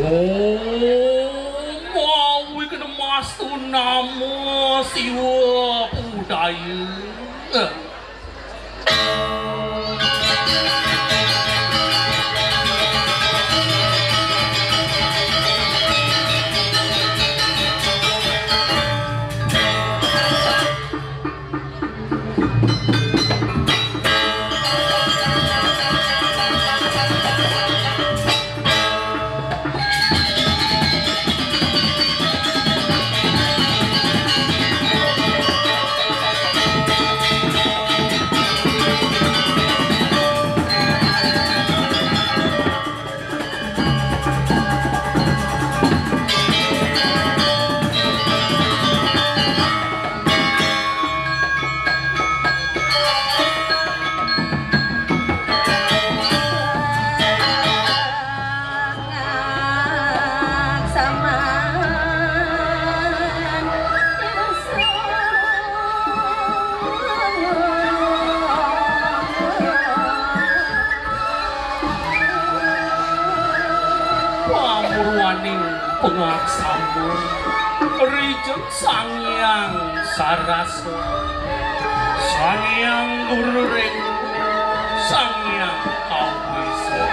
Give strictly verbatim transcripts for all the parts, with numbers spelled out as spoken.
Om Awighnamastu Namo Siwa Budaya. Pamurwaning pangaksama rijeng Sang Hyang Sarasa, Sang Hyang Guru Rengga, Sang Hyang Kawisa.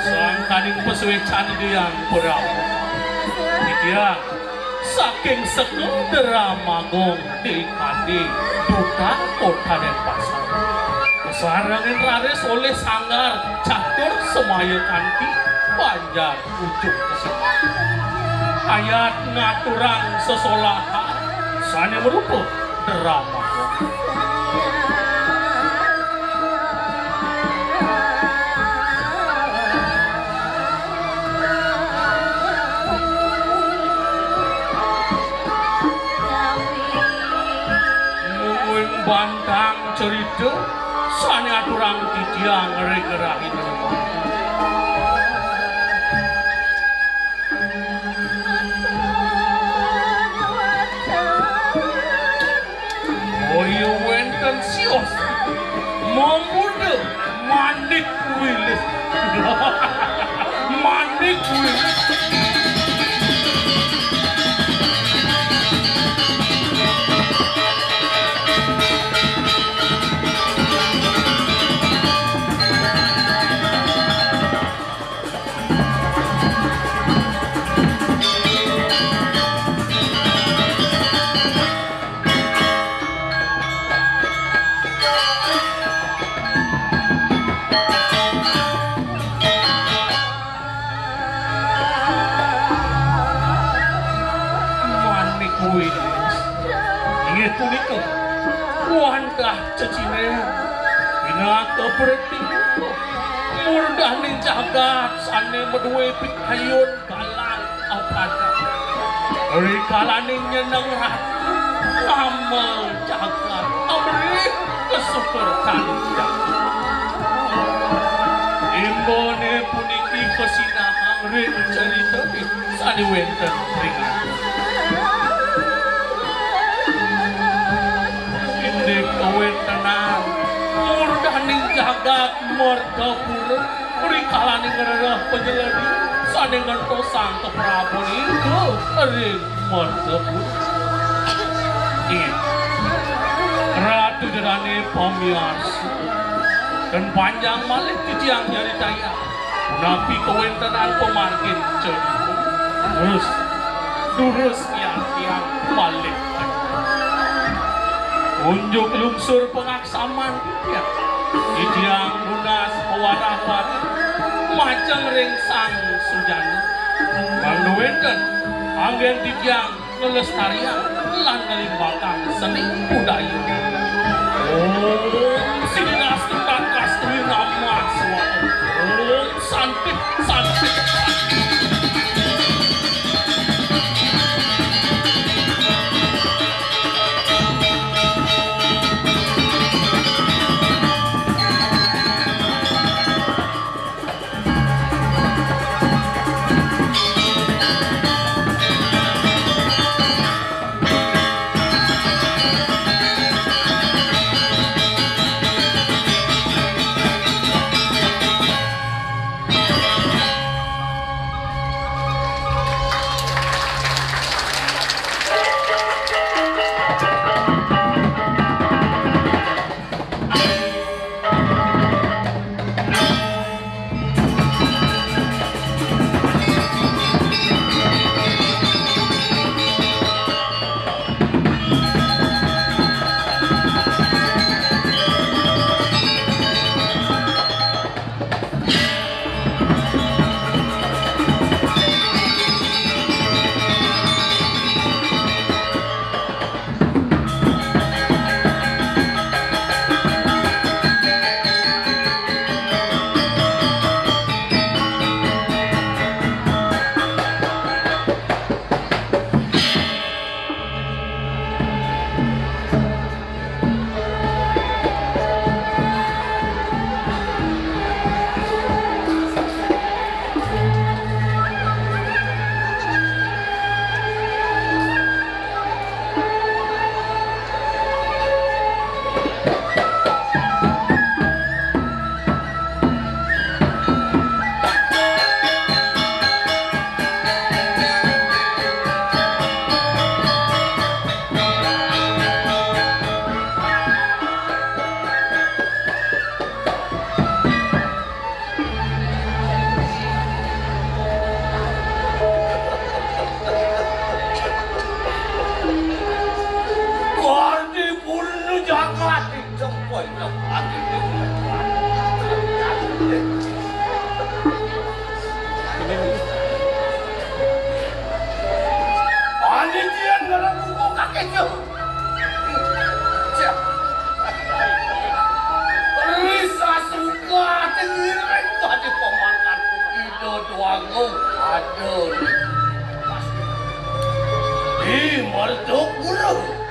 Sangkaning pasuécan Ida Hyang Prabu. Titiang saking Sekadera Magong D K D Duta Kota Denpasar. Kasarengin raris olih sanggar catur semaya kanti banjar ujung kesini. Ayat ngaturang sesolahan sané marupa drama. Mungguing bantang cerita sané aturang titiang ring rahina. Boya wénten sios mamuda Manik Wilis. Manik Wilis. Manik Wilis. Inggih punika wantah ceciren pinaka preti murdaning jagat sané madué pikayun galang apada. Rikalaning nyeneng ratu, ngamel jagat, amrih kasukertan jagat. Imbané puniki kasinahang ring carita sané wénten ring atur. Indik kawéntenan murdaning jagat Martapura, rikalaning ngrereh panjleni sané ngentosang kaprabon ida ring Martapura. Inggih. Ratu Ida dané pamiarsa. Ten panjang malih titiang nyaritayang punapi kawéntenan pamargin cerita. Terus, durus tiang-tiang malih. Unjuk lungsur pangaksaman titiang. Titiang nunas pawarah-warih majeng ring Sang Sujana. Mangda wénten anggén titiang nglestariang lan nglimbakang seni budaya. Om Srinastu Kastwi Namah Swaha. Om Santi, Santi, Santi. Jagat ing jempol, jagat ing jempol. Panitia ngerang buku kaki jauh. Risa suka tengiring tadi pemakan Ido Duagung. Aduh. Di mertuk guru.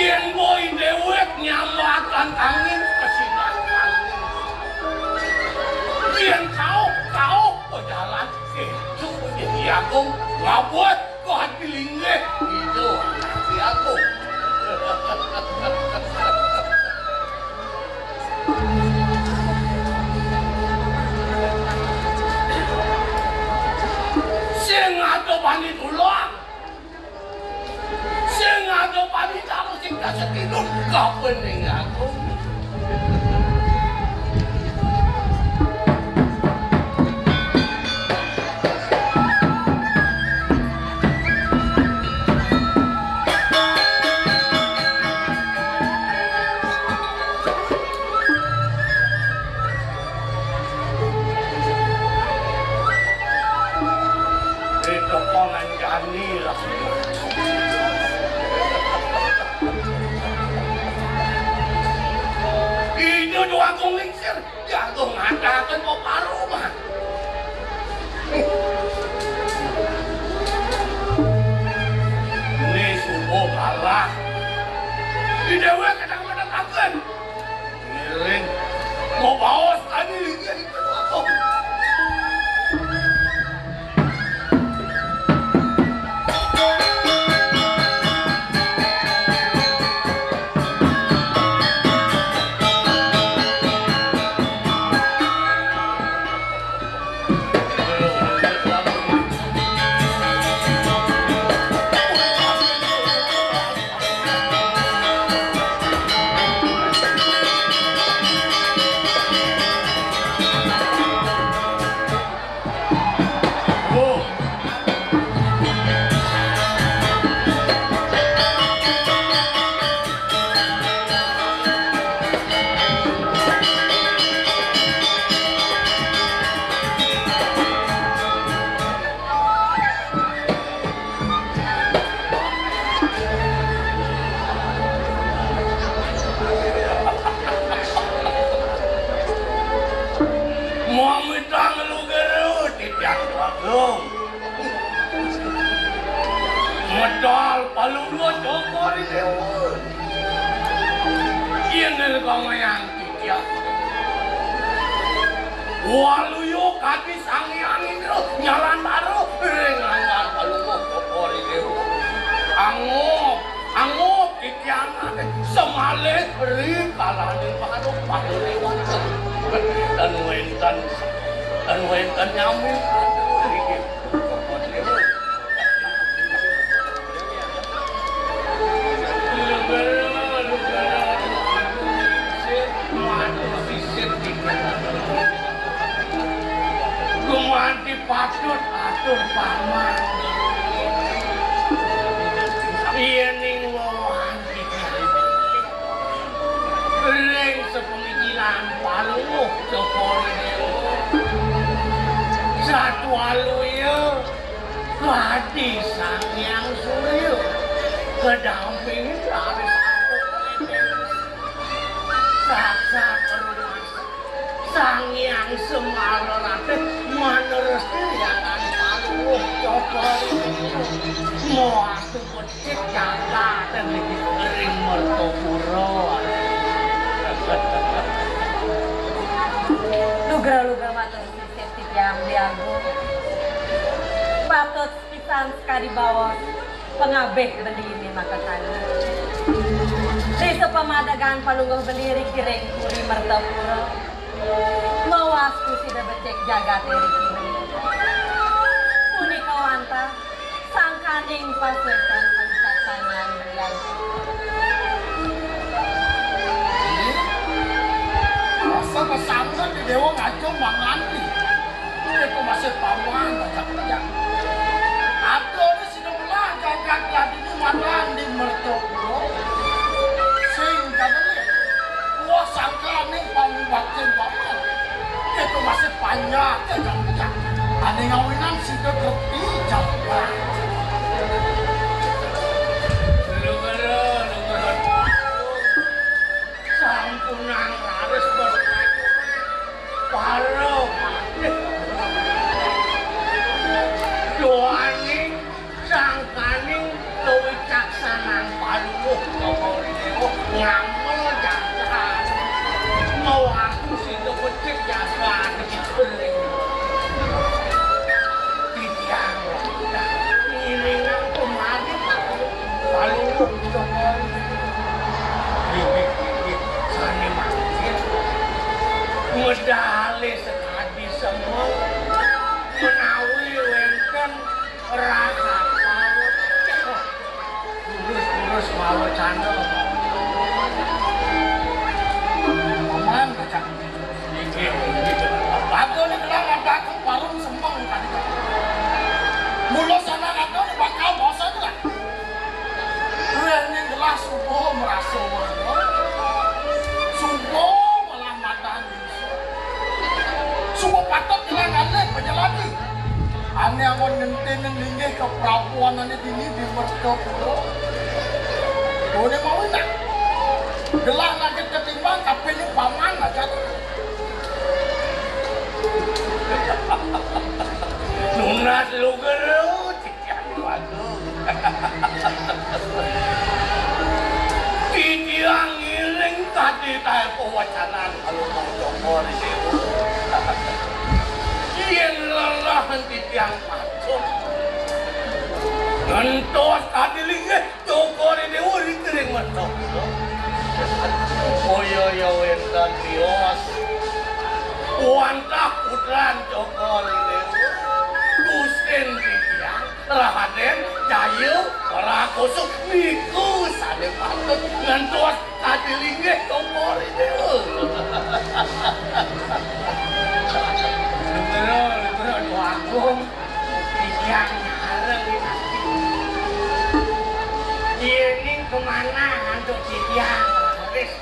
Yén boy déwék nyambakan angin kesinan angin. Yén kauh, kauh pejalan, itu jadi agung, ngabot, kuat di linggih, itu anak si agung. Sing ada bani tulung. Sing ada bani tamu sing kasih tidur. Kapan ning aku? Itu penganjani lah. Itu dua kuning sir. Jago ngatakan mau paruh mah. Ini subuh kalah. Di dewa kadang menetapkan. Ngiring. Mau baos tadi lihat itu apa? Muang mitang lu geru, tidak bagus. Medal palungguh Joko Ridewa. Yen kamayan titiang. Waluya kadi Sang Hyang Indra nyalantara ring langgar palungguh Joko Ridewa. Angup, angup titiang ate semalih ri kalaning manuk panuwun wonten. Dan wenten, dan wenten nyami. Aduh, niki. Gumanti patut atur paman. Yen ing wohan ring sepemikiran paluh Joko Ridewa. Satwaluya kadi Sang Hyang Surya kedampingin raris antuk saksa perumas Sang Hyang Semara Ratih manerus tiriangan paluh Joko Ridewa. Moastu Cik Caka dan ring Mertopura. Lugra-lugra matur sisip titiang diagung. Patut pisan sekadi baos pangabih bendini makasami. Di Sapamadegan Palungguh Beli ri kiring Puri Mertapura. Mawas ku sida becik jagaté ri kiring. Punika wantah sangkaning pasekan pangcaksanan belian. Rasa pesantren di Dewa Ngajum manganti. Itu masih paman, ngajak-ngajak. Aduh, Sida melah jagat Ladini madan di Mertapura. Sing kabelit. Wah, sangkaning pangubaktin paman. Itu masih panjang, ya, jam-jam. Ane ngawinan sida kerti jalan. Lungguh, lungguh. Sampunang raris berpacu. Para patih. Doaning sangkaning kawicaksanan Palungguh Cokor I Déwa ngamel jagat. Mawaku sida becik jagat. Titiang ngiringang pamargi Palungguh Cokor I Déwa. Bibit-bibit sané mangkin medalé sakadi semeng menawi wénten rasa pawecana. Lurus-lurus mawecana. Paman, kacang. Inggih, inggih. Batu ni gelah ngadak warung semeng tadi. Mula sana ngadak ni bakal bosan lah. Rene gelah subuh merasa warna. Subuh malah madan. Suba patut nyelang alih penyeladi. Ane amun ngentinin linggih ka prabuan ane dini di Mertapura. Bone mau enak. Gelah nagit ketimbang, tapi ni paman aja. Nunas lu gerut. Titiang ngiring tadi tae pawacanan Palungguh Cokor I Déwa. Yen lelah titiang pacul. Ngentos kadi linggih Cokor I Déwa ring kering metu. Boya ya wénten tios. Wantah putran Cokor I Déwa. Gustin titiang. Raden Jaya Prakoso niku sané patut ngentos kadi linggih Cokor I Déwa. Lungguh, lungguh, Déwa Agung, titiang nyareng ati. Yéning kamanah antuk titiang raris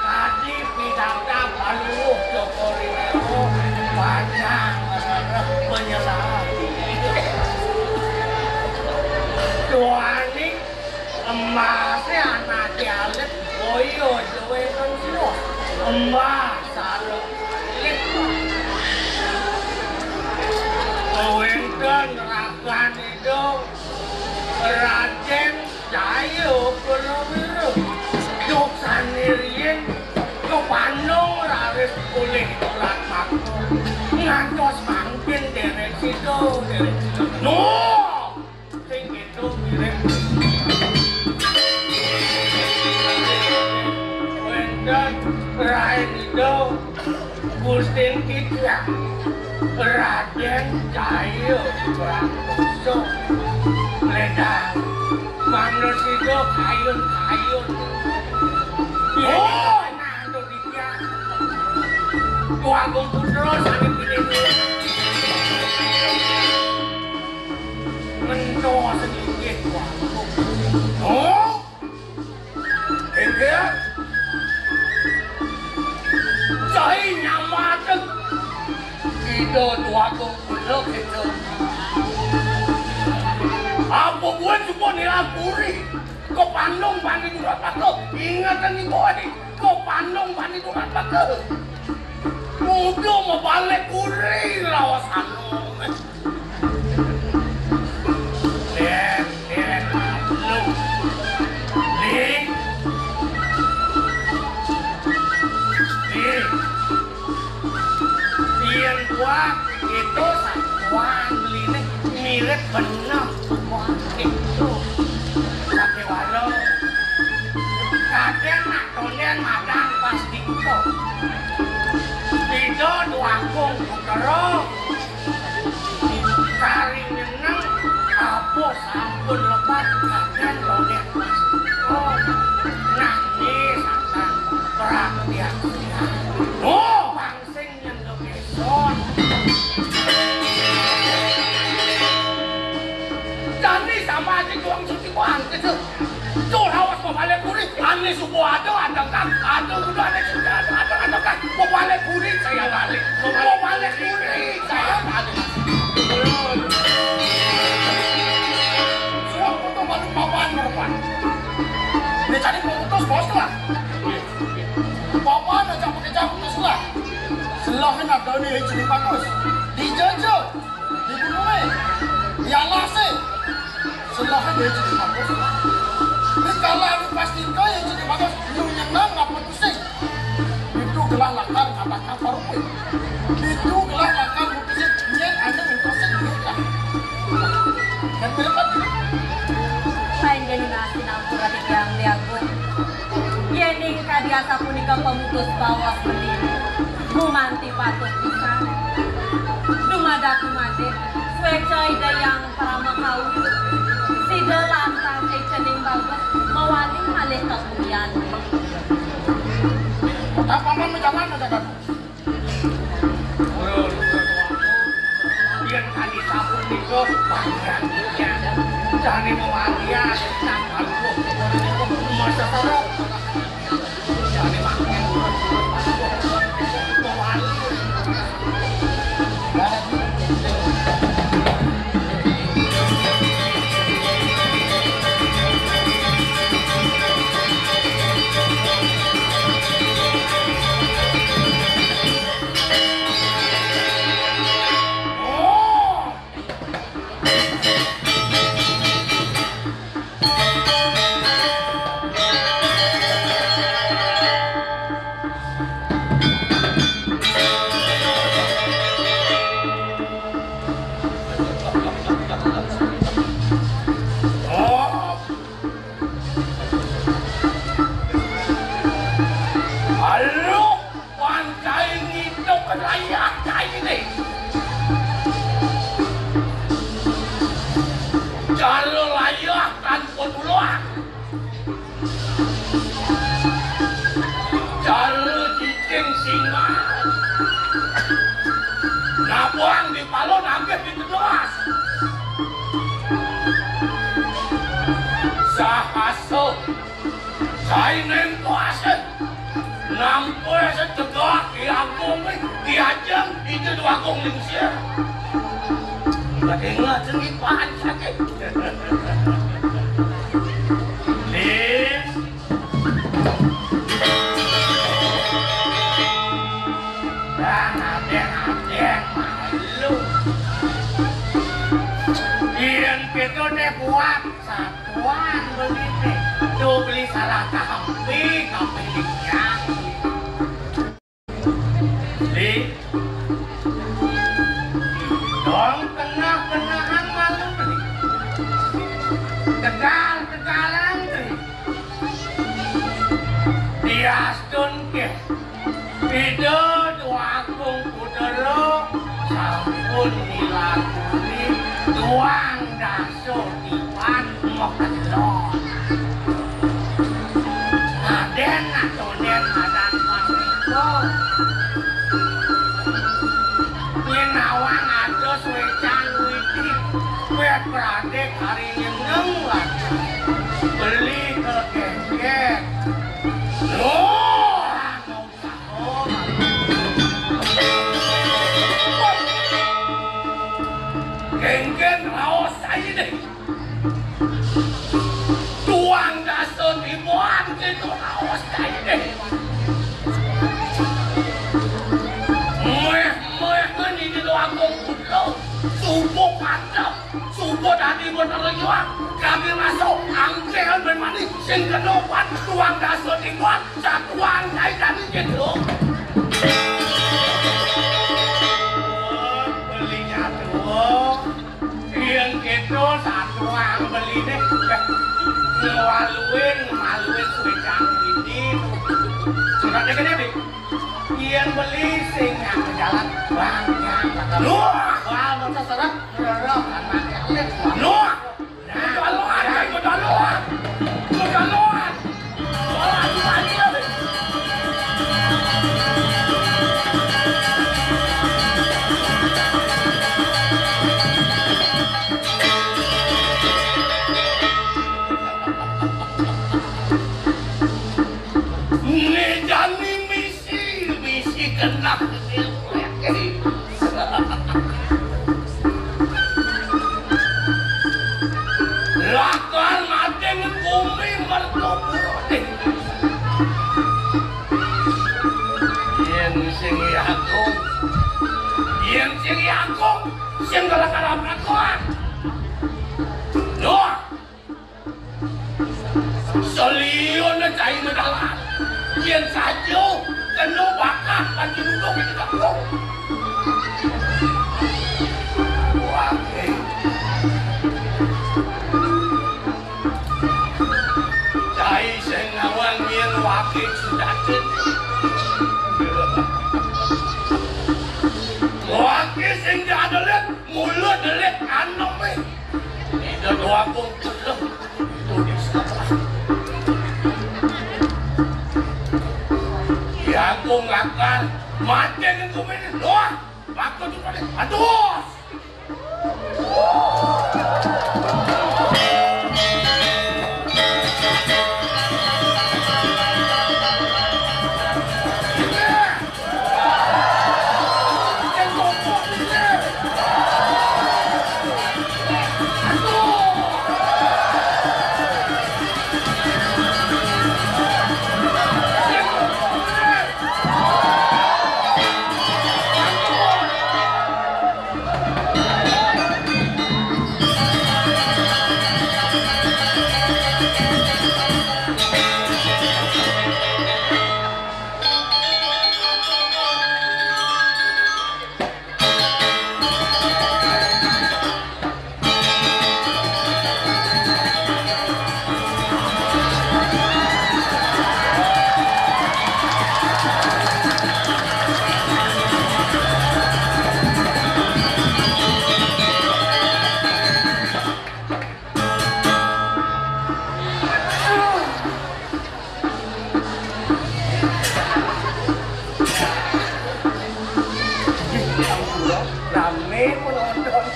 Kadi pidarta Palungguh Cokor I Déwa, panjang rereh panyelam. Duaning embasé anaké alit, boya duwé kan siwah. Embas sareng alit. Wénten ragan ida Radén Jaya Prawira. Duk sané riyin kapandung raris polih turat makta. Ngantos mangkin dérék sida, dérék sida. Nuh! Sing kéto ngiring. Wénten Raén Ida. Gustin titiang, Radén Jaya Prakoso, ledang manusida kayun-kayun. Oh, nang titiang. Tuagung Putra sané pinili. Mento senggih Tuagung. Oh, Inggih. Cai nyambateng. Ida Tuagung Putra kita. Apa buat semua nilai puri? Kepandung bani durat baka. Ingatan ibu ni. Kepandung bani durat baka. Muda mabalik puri lawas anu. Nen, nen, lu. Ning. Ning. Yen kuat, itu satuan beliné mirip bener. Kuat itu. Sakéwala. Oh, pangsing yen lo besok. Jani sama aja doang cuci bangke tuh. Tuh, awas mau balik kulit. Ane subuh ada, ada kan. Ada udah ada sudah ada, ada ada kan. Mau balik kulit saya balik. Mau balik kulit saya balik. Sudah foto malu papan, papan. Ini tadi mau putus, bos lah. Papan aja pakai jam putus lah. Selahin ada nih jadi bagus. Dijajah. Di gunungé, di alasé, selahin dhewe jeneng bagus. Rikala lu pasti kaya jeneng bagus, lu nyeneng apa pusing? Itu gelah lakar kata-kata rupi. Itu gelah lakar mutusin yen anu mutusin duit lah. Dan berempat. Panjenengan sinampura titiang Dé Agung. Yéning kadi asapunika pamutus baos mendini, gumanti patut pisan. Dumadak gumanti, suéca Ida Hyang Parama Kawi, sida lantas ing cening bagus mawali malih ka bumi anu. Kota paman majalan, majalan. Yén kami sapunika, panjenengan jani mawalian, nang aluh, masa sarap. Jani mangkin, mawali. Halo, pancai ngitung layah cainé. Jala layah tanpa tulang. Jala cicing singa. Nabang di palon, agih di tegas. Sahasa. Sainén kuasa. Nampa setegak Ki Agung, Ki Ajeng, Ida Dwagung Lingsir. Ingat seni pahan sakit. Nih. Bang, adéng-adéng malu. Yén kéto deh buat satuan beli deh. Tuh beli salah kahempi, kahempi liang. Di dong tengah-tengahan malu beli. Tegal-tegalan beli. Diastun nggih, Ida Dwagung Putra sampun milakuni tuang dasa tiban makelon. Adén atonen madan panika. Nyinawang atus wécan widi, wét pradé kari nyeneng lan beli kekengkeng. Loh, anu usaha. Kengkeng raos cainé. Tuang dasa tiban kéto raos cainé. Méh-méh nini doang kong putra. Subuh pantep. Suba dadi bener liwat, kami masuk angkel ben mani sing kena obat tuang dasa tiban, satuan kai dadi gitu. Beli jatuh, yang gitu satuan beli deh, ngemaluin, ngemaluin suwe cang ini. Surat deh gede, Bi. Yen beli sing nyak jalan, bang, nyak bakal. Wah! Wah, mau terserah. Terserah, anak elit. Nuh! Kedaluan, kedaluan! Kedaluan! Wah, aduh, aduh. Né jani misi, misi genah gedé. Lakar ngadéng bumi mertobat. Yén sing jagung, yén sing jagung, sing lakar abrakoan. Noh, saliyané cai medalan. Yén saja kena bakat panci nunduk di kampung. Wah, eh. Cai sing ngawang yén waké sudatin. Waké sing diadelit, mulut delit anemé. Ida doa kung keleh. Itu di salah. Ya kung lakar, mati nang kumene. Doa, waktu itu pada. Aduh. Ramé penonton.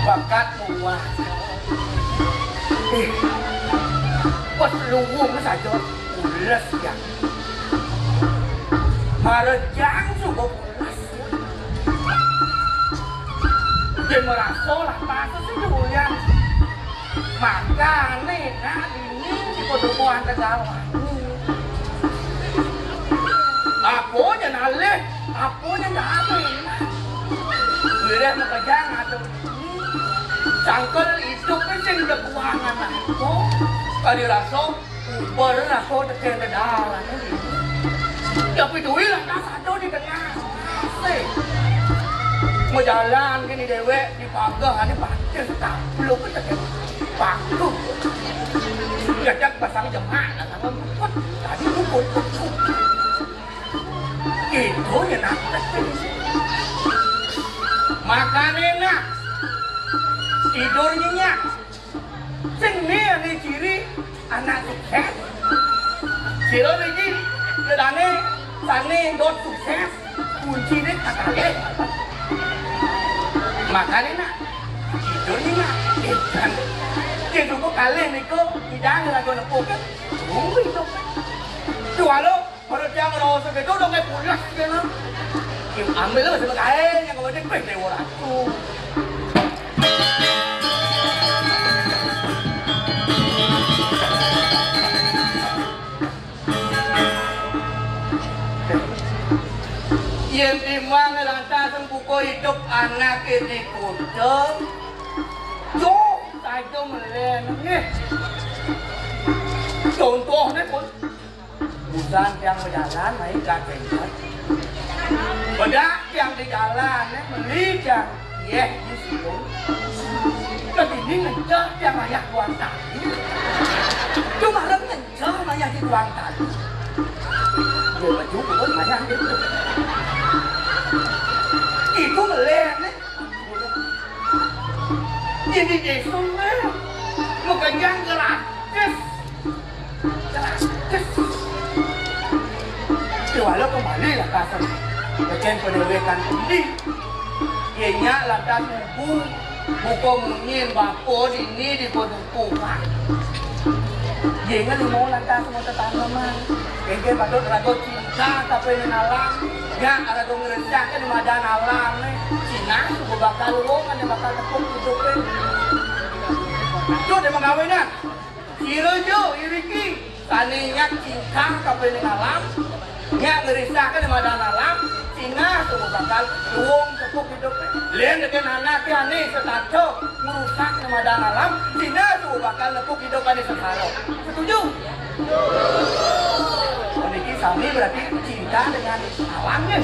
Bakat muah. Eh, pas luwung saja pules ya. Marejang suba pules. Dia merasa lah pas sing ulian. Makané nak dini di kodokoan Tegal. Apa nya nalih, apa nya nalih. Wiréh makejang atuh. Sangkal idup sing dekuangan aku. Kadi rasa uber aku tekén dedaran. Tapi duit lantas ada di tengah. Sih. Majalan gini déwék di pagar, ada pancing tapluk tekén paku. Jajak pasang jemak, lah sama bukut. Tadi bukut. Itu nyenyak. Makan enak, tidur nyenyak. Sing né ané ciri anak sukses. Sira niki gedané sané dot sukses, kunciné kakalih. Makané nak tidur nyenyak. Yén suku kalih niku idang raga nepuk. Tunggu itu. Jualo. Menurut tiang ngerasa gitu dong kayak pulas gitu. Yang ambil lah sama kain yang kemarin gue dewa ratu. Yén timbang lantas buka hidup anak di kota, jauh saja melen nih. Contohnya pun Busan tiang bejalan naik ka Cengkat. Bedak tiang di jalan, eh, meli tiang yéh di situ. Kedini ngencah tiang ayah buang tadi. Cuma ngencah ayah di buang tadi. Dia baju pun ayah gitu. Itu meleh, nih. Jadi desa, nih. Makanya gratis. Walau kembali lah kasar. Bagian pendewekan kundi. Ianya lantas ibu buka munyin bapa dini di padukuhan. Yé, ngeling mau lantas mau tetaneman. Kéngkén patut raga cinta kapining alam. Nyak raga ngresahké di madan alam né. Sinah suba bakal luung ané bakal tepuk idupé. Tuh, dia mengawinnya. Sira ja iriki sané nyak cinta kapining alam, nyak ngresahké di madan alam, sinah suba bakal luung tepuk idupé. Lén tekén anaké ané setata ngrusak di madan alam, sinah suba bakal nepuk idup ané sengsara. Setuju? Oh, niki sami berarti cinta dengan alam, ya?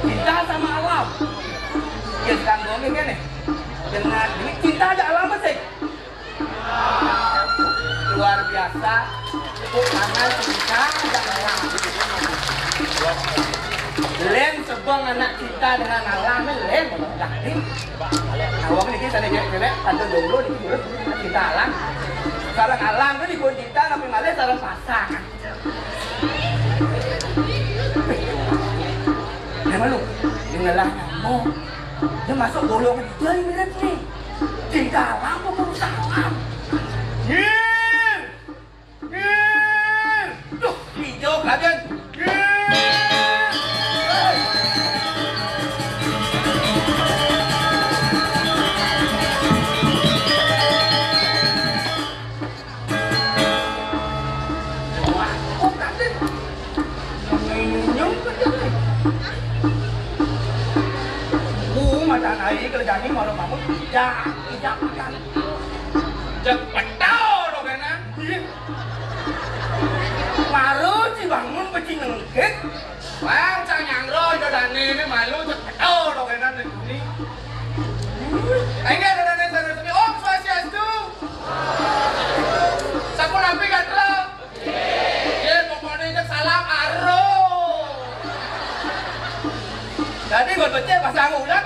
Cinta sama alam. Ya, sekarang dong, ya, kan, ya? Dengan ini cinta aja alam sih. Luar biasa. Tepuk tangan, cinta aja alam. Lén sebeng anak cinta dengan alam, lén, berarti. Nah, wong niki sané célék, kantun jomblo niki terus cinta alam. Sareng alam kan dipun cinta, tapi malih sareng pasang. Nah, malu. Inilah nyamuk. Dia masuk golongan dia yang mirip nih. Cinta alam apa perusahaan? Nyir! Nyir! Duh, hijau kaget. Nyir! Wah, kok kaget? Nyum, nyum, kaget. Uh, mata air kerjanya malu-malu. Ijak, ijak, ijak. Cepet tau dong, kena. Iya. Baru si bangun, beci nengkit. Bang, cang nyangro, jo dane ini malu, cepet tau dong, kena, nih. Ini ada dane, ada dane. Om Swastiastu. Sampun nampi, Gatra? Nggih, pokokne cek salam aro. Dadi, buat becik pasang ulat.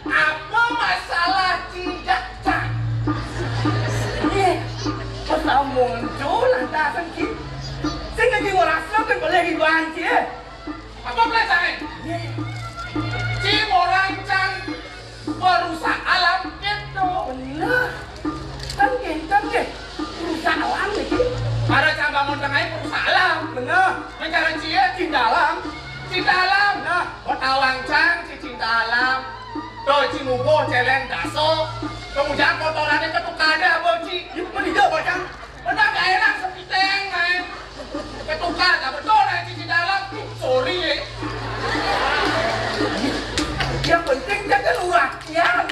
Apa masalah cindak, Cak? Nggih, pas muncul lantasan ki. Sing dadi ngrasa kan boleh iban ki, eh. Apa pelajaran? Nggih. Ci orang cang perusak alam gitu. Bener. Kan nggih, kan nggih. Perusak alam iki. Para cang bangun tengah perusak alam. Bener. Mencari cie cinta alam. Cinta alam. Nah, petawang cang ci cinta alam. Tuh, ci mubuh celeng daso. Kemudian kotorannya ketukar deh, Bo, ci. Ya, bener juga, Bocang. Udah gak enak sepiteng, main. Ketukar, gak betul, main ci cinta alam. Sorry, ya. Yang penting jangan uratian.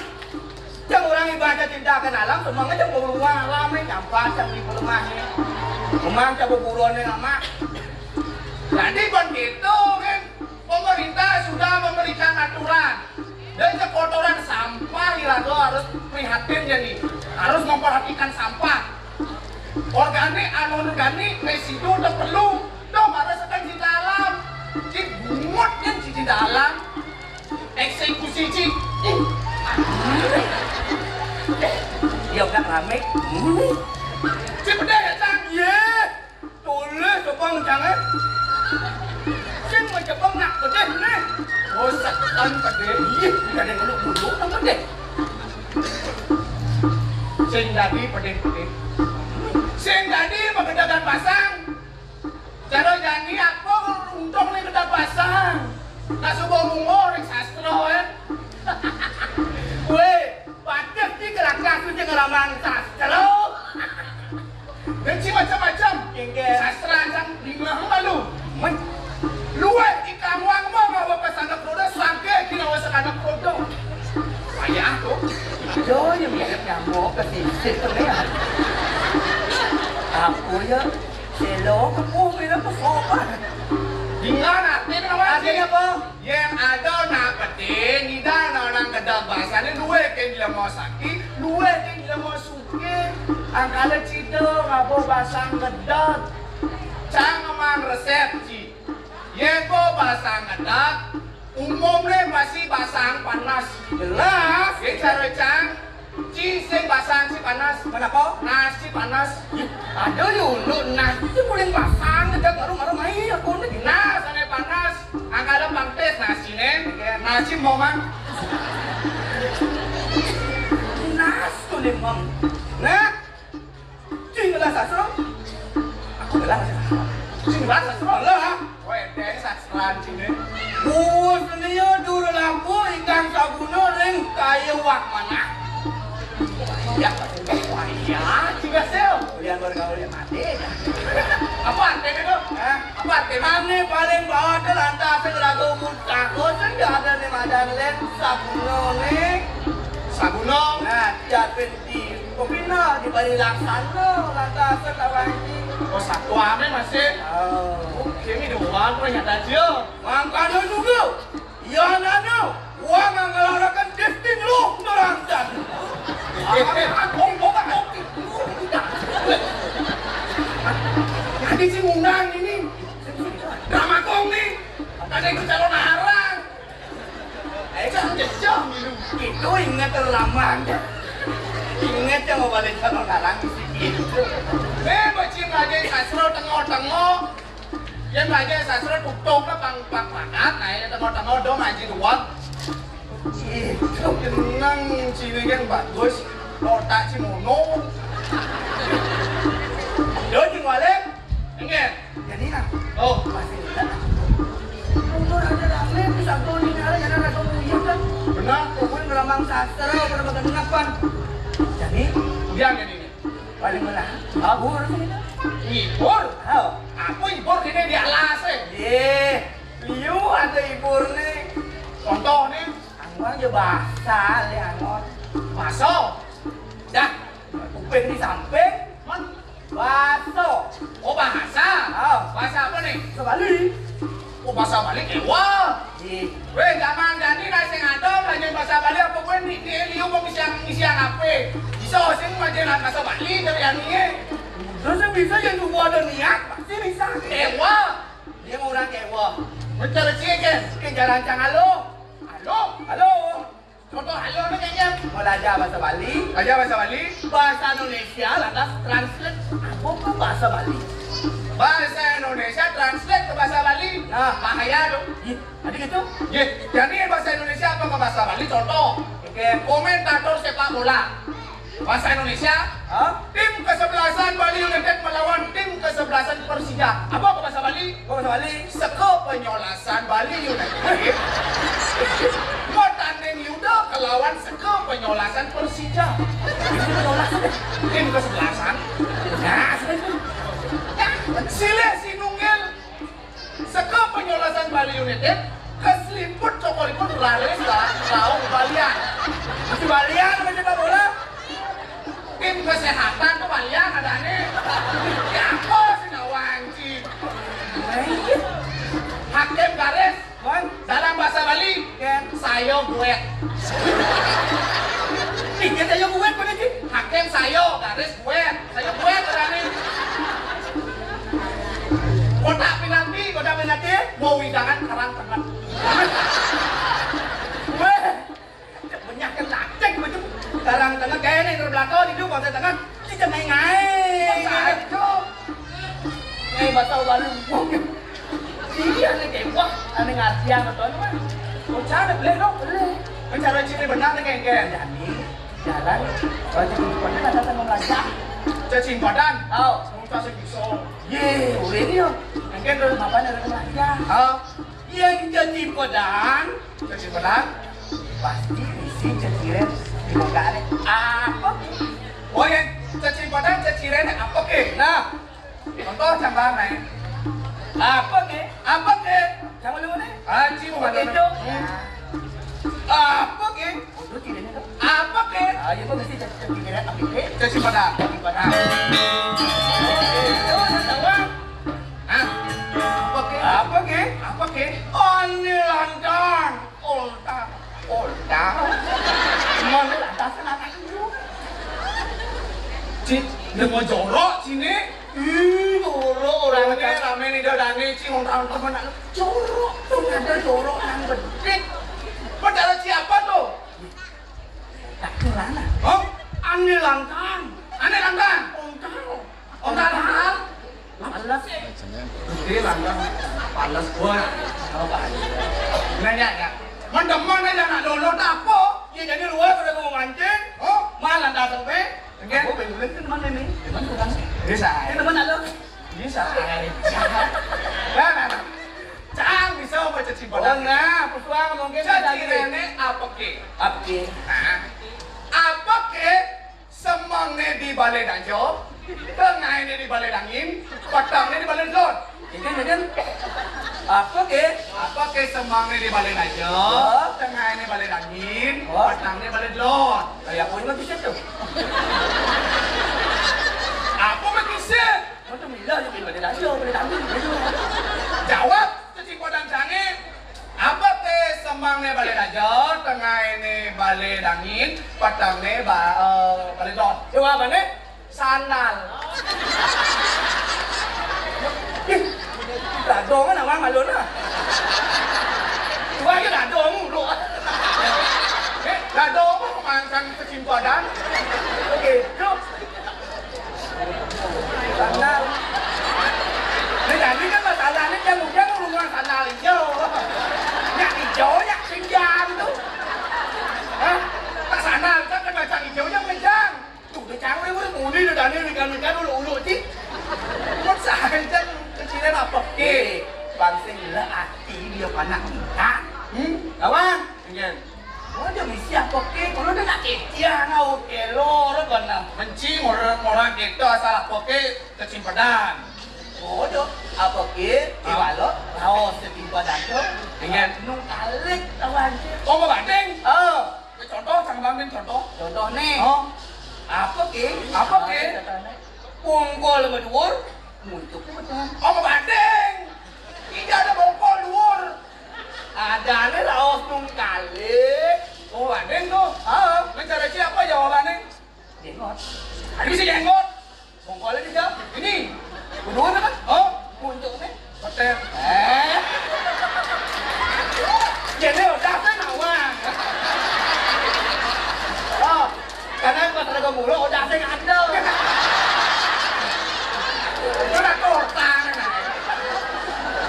Yang orang ibaca cinta ke alam, semua aja mau luar alam, eh, nyampah, yang di rumahnya. Rumah, coba buruannya lama. Jadi, kan gitu, kan. Pemerintah sudah memberikan aturan. Dan kotoran sampah, iraga harus prihatin ya nih. Harus memperhatikan sampah. Organik, anorganik, residu, udah perlu. Dong, harus akan cinta alam. Ci bungut kan ci cinta alam. Eksekusi, ci. Ih. Ya, nggak rame. Hmm. Ci, pedih ya, Cang? Iya. Tulis apa, Cang, eh? Sing mau coba nak pedih, nih. Oh, seketan pedih. Iya, nggak ada yang ngeluk-ngeluk, apa deh? Sing dadi pedih-pedih. Sing dadi magedagan pasang. Cara jani apa untung nih gedang pasang? Nah, subuh munggo ring sastra, eh. Weh, patut di kelakas tu jangan ramang sastra. Dan ci macam-macam. Inggih. Sastra cang lima malu. Men. Luwih ikang wang mau ngawa ke sana kroda, sangke kinawa sekana kroda. Payah tu. Yo, yang mirip nyamuk ke sisip tu, ya. Apa ya? Selo ke puh, mira ke sopan. Dengan arti nama arti apa? Yang ada nak peti, nida nak orang kedap bahasa ni, luwih ke lima sakti, luwih ke lima suki. Angkala cita ngabo basang gedot. Cang ngemang resep, ci. Yeko basang gedot, umumne pasti basang panas. Jelas. Ye cara cang, ci sing basang ci panas. Kenapa? Nas ci panas. Ada yo, unduk nas. Itu paling basang gedot, baru-baru mai aku ni. Nas ane panas. Angkala pangtes nas cine. Nas ci momang. Nas tu limang. Nah, Cing lah Sing bahas sastra lah. Wéh, deh sastra sini. Buus nia dur lampu ikan sabuna ring kaya wak manah. Ya, wah, iya, juga sel. Ulian bergaul yang mati. Apa artinya tuh? Hah? Apa artinya? Ane paling bawah tuh lantas raga umur tahu sing ada nih madan len sabuna nih. Sabuna. Nah, siapin di Kopina di Bali Laksana, lantas kawan ini. Oh, satu ame masih. Oh. Oke, ini dua aku ingat aja. Mangkana juga. Ya nana, gua nggak ngelarakan drifting lu nerangkan. Aku mau kopi. Tadi si Munang ini. Drama kong nih. Ada yang calon arang. Eh, kan jejak gitu. Itu inget terlambat. Inget yang mau balik sama orang di sini. Eh, bacin aja sastra tengok-tengok. Yang baca sastra tutup lah pang pang pakat. Nah, ini tengok-tengok dong aja dua. Itu jeneng sini kan bagus. Otak si mono. Yo, jeng balik. Enggak. Jadi nah. Oh. Masih ingat. Umur ada rame, bisa tuh nih, ada, ada rasa mulia kan. Benar. Pokoknya ngelamang sastra, pada pada ngapan. Jadi, dia gini nih. Paling benar. Ngibur sih. Ngibur? Oh. Apa ngibur sini di alas eh? Yeh, liu ada ngibur nih. Contoh nih. Angwang aja bahasa, le angon. Bahasa. Dah. Kuping di samping. Man. Bahasa. Oh, bahasa. Oh. Bahasa apa nih? Bahasa Bali. Oh, bahasa Bali kewa. Ih. Weh, zaman jani lah sing ada belajar bahasa Bali apa gue nih, nih, liu mau ngisian, ngisian apa? Bisa sing belajar bahasa Bali dari anu ya. Terus yang bisa yang coba ada niat, pasti bisa. Kewa. Dia mau orang kewa. Mencari ciken. Ke jalan cang halo. Halo. Halo. Contoh halo ni kayaknya. Belajar bahasa Bali. Belajar bahasa Bali. Bahasa Indonesia lantas translate apa ke bahasa Bali. Bahasa Indonesia translate ke bahasa Bali. Nah. Bahaya dong. Ih, tadi gitu? Ye, jadi bahasa Indonesia apa ke bahasa Bali? Contoh. Oke. Komentator sepak bola. Bahasa Indonesia, hah? Tim kesebelasan Bali United melawan tim kesebelasan Persija. Apa ke bahasa Bali? Apa bahasa Bali? Seka penyolasan Bali United. Mau tanding Yuda kelawan seka penyolasan Persija. Tim kesebelasan. Nah, silih sinunggil. Seka penyolasan Bali United, keselimput cokoripun raris lah, raung balian. Mesti balian sama sepak bola. Tim kesehatan tuh balian ada nih. Ya, apa sih ngawanci? Hakim garis. Bang. Dalam bahasa Bali, Ken. Saya gue. Ih, dia saya gue, mana sih? Hakim saya, garis gue. Saya gue berani. Kotak penalti, kotak penalti. Mau wewidangan karang tengah. Weh, banyak yang lacek begitu. Karang tengah, kene yang terbelakang itu, kotak tengah. Kita main-main. Kacau. Eh, bahasa baru. Iya, nih, kayak, wah, aneh ngartian, betul, kan? Bocah, boleh, dong, boleh. Cara ciri benar nih, kayak, kayak. Jadi, jalan, baju kumpulnya ada sama belajar. Caci padan. Oh. Muka segiso. Ye, udah ini, yo. Mungkin terus apa nih, belajar? Oh. Yang caci padan. Caci padan. Pasti isi ceciren di muka nih. Apa? Oh, yang caci padan, ceciren apa, ke? Nah, contoh cang bang, nih. Apa ke? Apa ke? Cang lu nih? Aji mau begitu. Hmm. Apa ke? Itu tidaknya tuh. Apa ke? Ah, iya, gua mesti cek cek pikiran apa ke? Cek si pada. Di pada. Itu ada tawa. Hah? Apa ke? Apa ke? Apa ke? Ane lantang. Olta. Olta. Mana lantas kenapa itu? Cik, dengan jorok sini. Ih, jorok orang ini rame nih, dah, dah, nih, cing, orang temen anak jorok tuh, ada jorok yang bedik. Pacar siapa tuh? Tak kelana. Hah? Ane lantang. Ane lantang? Ongkal. Ongkal hal? Males. Gede lantang. Males gua. Apa? Nanya ya. Mendemen aja anak dulu, tak apa? Ya, jadi luar pada gua mancing. Oh? Malah datang, pe. Oke. Gua pengen beli teman ini. Teman tukang. Bisa. Ini teman ada. Bisa aja. Nah, nah, nah. Cang bisa baca cimpadang. Oh, nah, pesuang mungkin. Cacirene apeke? Apeke? Nah, apeke semengne di bale dajo, tengaene di bale dangin, petengne di bale delod. Jadi, jadi, apeke? Apeke semengne di bale dajo, oh, tengaene bale dangin, oh, petengne bale delod. Kayak apa ini bisa tuh? Apa mesti? Macam bila je bila dia dah, bila dia dah, bila dia dah. Jawab, cacing padang sange. Apeke semengne bale dajo, tengaene bale dangin, petengne ba-, eh, bale delod? Jawabane sandal. Ih, dadong kan awang alun ah. Dua aja dadong dulu. Eh, dadong apa makan cacing padang? Begitu. Sandal. Nah, jadi kan masalahnya yang udah ngurungan sandal hijau. Yang hijau, yang pinjam tuh. Hah? Tak sandal, kan kena cang hijau yang pinjam. Tuh, udah cang, udah muni, udah dani, udah dani, udah ulu-ulu, cik. Buat saya, cang, kecilan apa? Oke. Bang sing le ati dia panak minta. Hmm? Lawan. Iya. Oh, dia misi apa ke? Kalau dia nak ketiak, nak oke, lo, orang kena. Benci orang, orang kita asal apa ke kecimpedan. Oh, dia apa ke? Ah. Iwalo, raos kecimpedan tu. Ingat. Nung kalik, lawan. Oh, mau banding? Oh. Contoh, cang banding contoh. Contoh nih. Oh. Apa ke? Apa ke? Pungkol berdua, muntuk ke betul. Oh, mau banding. Tidak ada bongkol luar. Adane raos nung kalik. Oh, adeng tuh. Ah, mencari siapa jawabannya? Jenggot. Ada bisa jenggot. Bongkolnya di jam. Ini. Kedua kan? Oh, puncuknya. Hotel. Eh. Jadi udah kan awang. Oh. Karena pas ada gomuluk, udah sing ada. Itu udah kota, nah.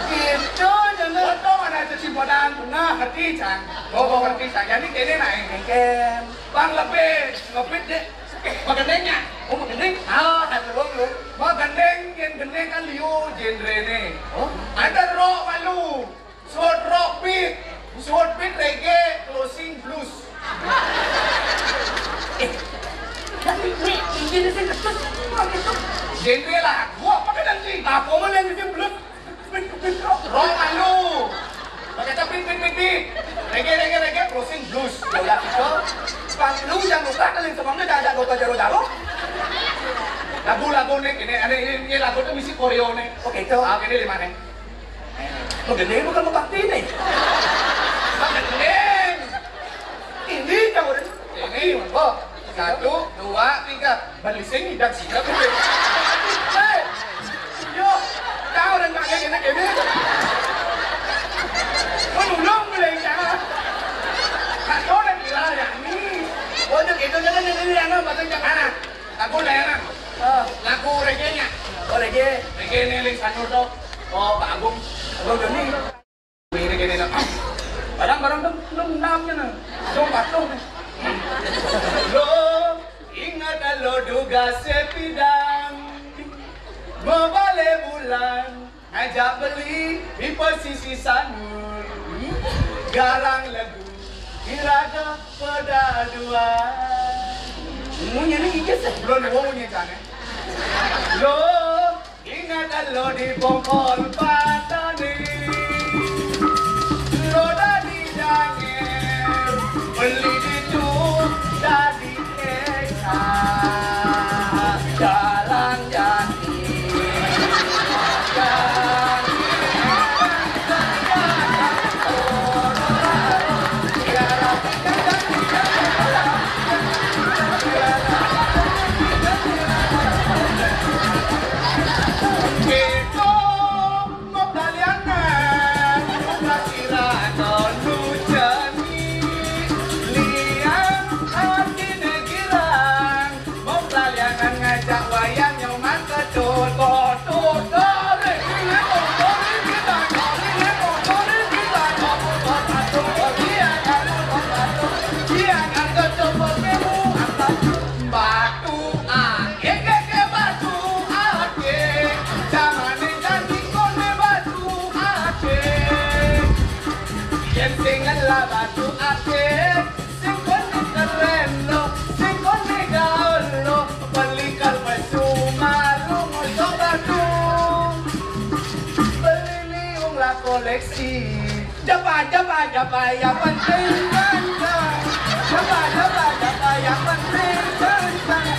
Gitu, jangan. Foto mana itu simpenan? Nah, ngerti, Cang. Oh, oh, ngerti, Cang. Jadi kene naik. Mungkin. Bang lebih, ngebit deh. Magendengnya. Oh, magendeng? Ah, satu dong, lu. Magendeng, yang gendeng kan liu genre nih. Oh? Ada rock malu. Short rock beat, short beat reggae, closing blues. Eh, tapi ini, ini sih betul. Kok gitu? Genre lagu apa kan nanti? Apa mah yang bikin blues? Beat, beat rock. Rock anu. Pakai tapi beat, beat, beat. Reggae, reggae, reggae, closing blues. Ya udah gitu. Pas lu yang lupa kali sebelumnya ada, ada gota jaro-jaro. Lagu-lagu nih, ini, ini, ini lagu tuh misi koreo nih. Oke, itu. Ah, ini lima nih. Magendeng bukan mau bakti nih. Magendeng. Ini kamu udah. Ini, oh, satu, dua, tiga. Balising, tidak siap. Hei, yo, kau udah pakai kena kena. Mau nulung boleh kau. Kau udah gila ya ini. Oh, itu gitu, jangan, jangan, jangan, jangan, jangan. Lagu layangan. Ah. Lagu reggae-nya. Oh, reggae. Reggae nih, Ling Sanur tuh. Oh, Pak Agung. Agung Doni. Ini reggae nih, nah. Barang-barang tuh, belum enamnya, nah. Belum patung. Lo, ingat lo duga sepidang. Mebale bulan. Ajak beli di pesisi sanur. Garang legu, iraga peda dua. Munyi ni inggih sih. Belum, belum munyi sana. Lo, ingat lo di bongkol patani. Lo dari Janger, beli di tu, dari Koleksi. Jaba, jaba, jaba, yang penting ganteng. Jaba, jaba, jaba, yang penting ganteng.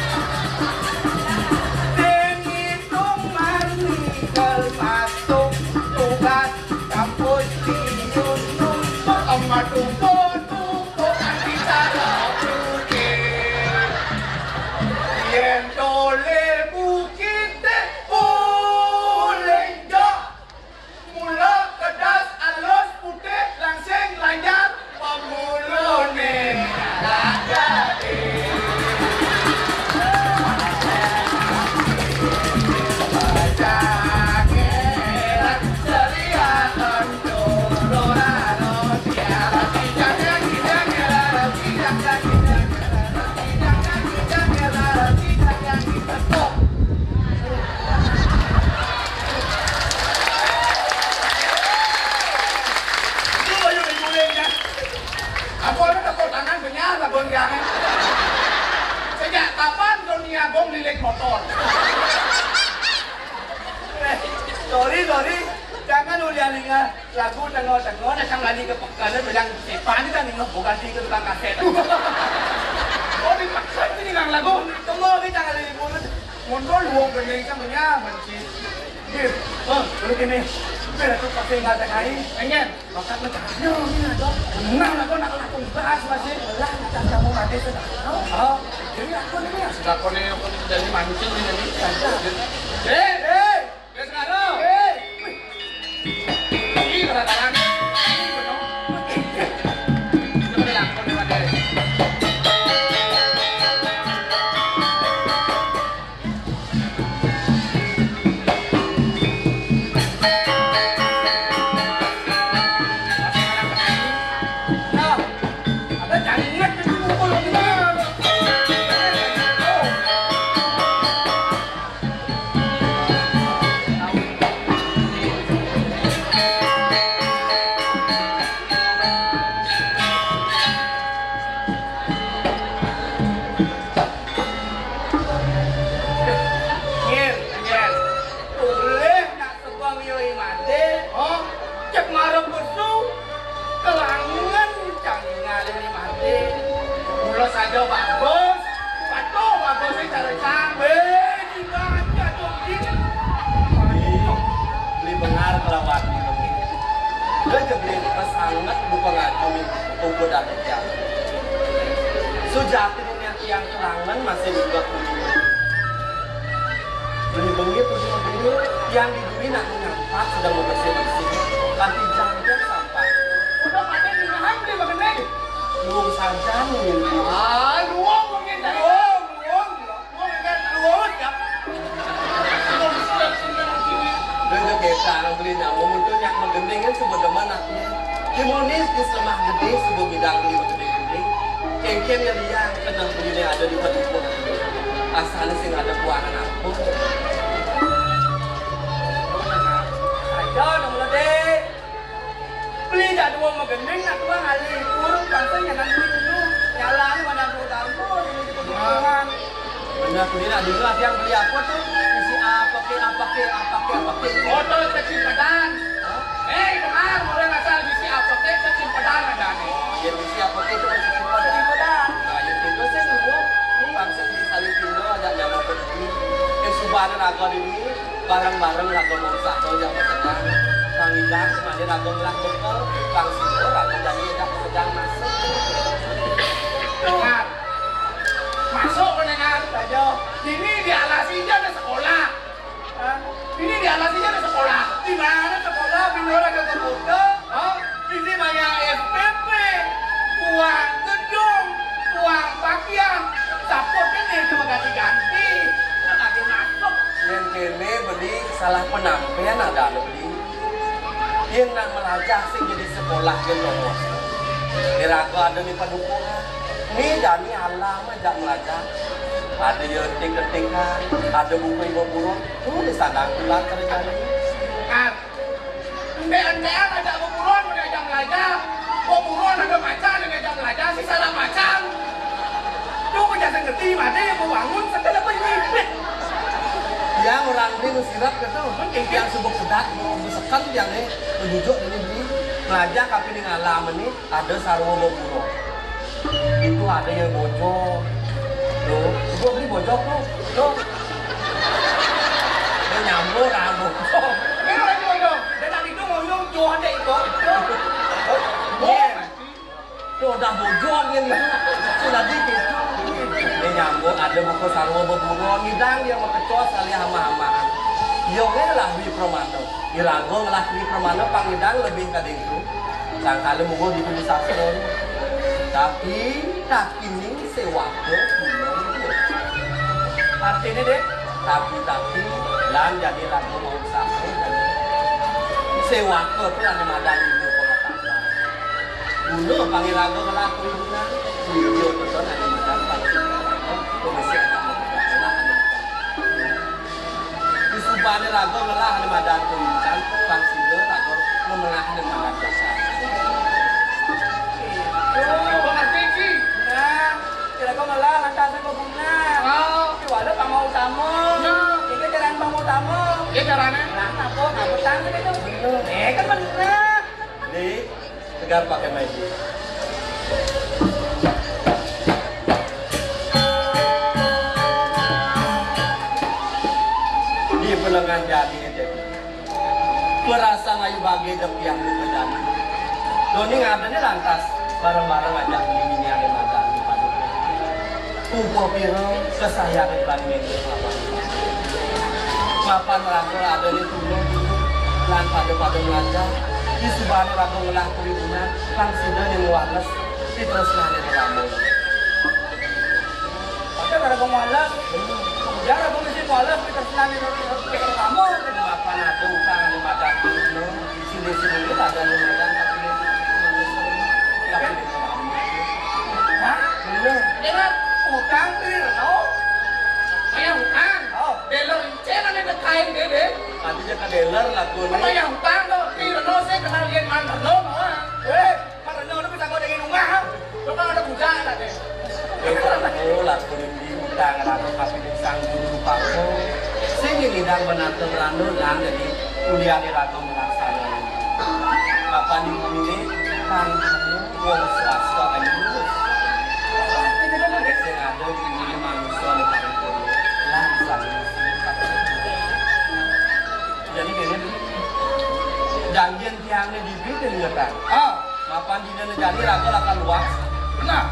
Sing ngitung mani kel masuk tugas kampus di Yunus. Sama tuh, tuh, tuh, kita lagi. Yen tole bukite oleh jok. Mula kedas alus putih langsing lanjar pemulune. Apo lu tepuk tangan benyar lah, Bang, jangan. Sejak kapan Doni Agung lilit motor? Eh, sorry, sorry. Jangan ulian ninga lagu tengah-tengah, nak sang lali ke pekan, bilang sipan kan ninga bukan di ke tukang kaset. Oh, dipaksa ini ninga lagu. Tunggu, kita kali ini. Mundur wong gending kan punya benci. Bir, oh, dulu gini. Bir, aku pasti nggak ada kain. Pengen. Bakat macam mana ini, dong? Tenang, aku nak lakukan bahas masih. Lah, kita kamu mati sudah. Oh, jadi aku ini ya. Sudah kau ini, aku ini jadi mancing ini. Ada. Eh, eh, dia sekarang. Eh. Ini kata tangan. Ini benar. Ini benar. Ini benar. Ngir, ngir. Ulih nak sebang yoi made, oh, cek marep pesu, kelangen cang ngalih made. Mula saja bagus, patuh bagus sing cara cang. Weh, jiwa aja dong, Ngir. Beli bengar kelawan ini. Udah aja beli pas anget buka ngajum itu. Tunggu datang ya. Sujati niat yang kelangen masih buka kuning. Beli bengi pergi beli yang di duri nak ngampak sudah mau bersih-bersih. Kanti jangkir sampah. Udah pada di nahan beli begini. Luung saja mungkin. Ah, luung mungkin. Luung, luung. Luung, luung, ya. Luung, luung, luung. Udah, udah, kita orang beli nyamuk, muncul nyak menggending kan sebut demen aku. Timunis di semah gede, sebut bidang beli menggending-gending. Kengken ya liang, kena beli ada di padukuhan. Asalnya sing ada kuangan aku. Ayo, dong, Lode. Beli jak dua megening, nak dua ngalih. Urut bangsa nyanan duit dulu. Nyalane mana aku tahu, ini di kebutuhan. Bener, beli nak dulu, ada yang beli apa tuh? Isi apa ke, apa ke, apa ke, apa ke? Botol kecil pedan. Hah? Eh, dengar, orang asal isi apa ke, kecil pedan ada nih. Ya, isi apa ke itu kecil pedan. Kecil pedan. Nah, ya, itu sih dulu. Bangsa di Salipindo ada nyamuk pergi. Eh, subhanallah, kau di sini. Bareng-bareng lagu masak, kau jangan kenyang. Kang Idang, semadi lagu ngelah bekel. Kang Sido, lagu jadi edak sedang masuk. Dengar. Masuk mendengar saja. Ini di alas ini ada sekolah. Hah? Ini di alas ini ada sekolah. Di mana sekolah? Bintara ke kota. Hah? Ini banyak S P P, uang gedung, uang pakaian, saput ini cuma ganti-ganti, kan ada masuk. Yang kene beli salah penampilan ada anu beli. Yang nak melajah sing jadi sekolah ke nomor. Diraga ada ni padukuhan. Ni dani alam aja melajah. Ada ya tik-tikan, ada buku ibu burung. Tuh di sana tulang kerjanya. Kan Ente-entean ada beburon, ada jam belajar. Beburon ada macan, ada jam belajar. Si salah macan. Tuh kerja sing ngerti, mati, mau bangun, setel apa ini? Yang orang beli nu sirep gitu, yang suba kedak, nu besekan yang nih, nu jujuk ini beli. Nglajah kapining alam ini, ada sarwa beburon. Itu ada yang bojog. Tuh, gua beli bojog tuh. Tuh. Dia nyambur, ah, bojog. Ini orang bojog. Dan tadi itu ngoyong, tuh ada itu. Tuh. Tuh. Tuh, udah bujur yang itu. Sudah dikit. Ini nyambung, ada buku sarwa beburon, ngidang dia makecos kali hama-hamaan. Iya, ngelah Dwi Pramana. Iraga ngelah Dwi Pramana pangidang lebih kadang itu. Sangkala mungguh di Dwi Sastra. Tapi, tapi ning sewaka guna. Artinya, Dek? Tapi, tapi, lan jadi lagu mau usaha, jadi sewaka tuh ada madan ilmu pengetahuan. Guna pangiraga ngelah perhimpunan, video beton ada madan pangiraga, pemisi anak muda, anak muda. Di subane raga ngelah ada madan perhimpunan, pang sida raga ngelah ada madan dasar. Oh, mengerti, Ci? Nah, kira kau ngelah lantas aku guna. Oh. Di wala pama utama. Nah. Ini jalan pama utama. Ini caranya? Nah, apa? Apa tang itu? Eh, kan benar. Di Tegar pakai magic. Di pelengan jadi itu. Perasaan ayu bagi dek yang lu kejadi. Doni ngadene lantas bareng-bareng ajak bini-bini ada magang di padu. Upa pira kesayangan Iban Mendel mapan. Mapan raga ada di tulung, lan pada-pada melajah, di subane raga ngelah perhimpunan, lan sida ning wales, di tresnane rama. Pada raga wales, jar raga mesti wales, di tresnane rama. Mapan ada utang ane madan tulung. Sini-sini ini ada yang makan, tapi dia manis. Tapi dia manis. Hah? Bener. Dengan utang Tri Reno? Bayar utang? Oh. Dealer encen ane nekain dia, deh. Tadi dia ke dealer lah, tuh, nih. Bayar utang, tuh. Tri Reno, saya kenal dia Man Reno, mah. Weh. Karena udah bisa kau daging rumah, ha? Lo kan ada budak, tak, deh? Ya, kamu lah, kulit di utang, rasa kasih di sang guru, Pak. Sing ini dan benar tuh, Rando, dan jadi kuliah di Ratu melaksanakan. Apa di bumi ini, kan, wong swasta aja. Sing ada di bumi ini manusia di Ratu, langsung. Jadi, gini, janjian tiangnya di Bidin, ya, kan? Ah. Mapan dina ne jani raga lakar luas. Nah,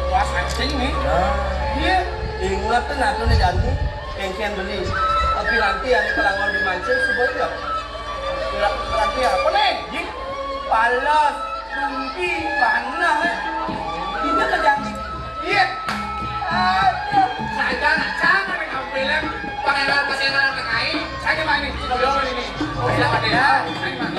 luas asing nih. Nah. Iya. Inget tuh, nah, tuh ne jani. Kengken beli. Tapi nanti ane kelangon di mancing, suba iya. Pira-, piranti apa nih? Jik. Palas, rumpi, panah, eh. Dina ne jani. Iya. Aduh. Saja, jangan nih kamu bilang. Pangeran kesenangan kai. Saya mah ini, si Doyong ini. Oh, iya, Pak, ya. Saya mah.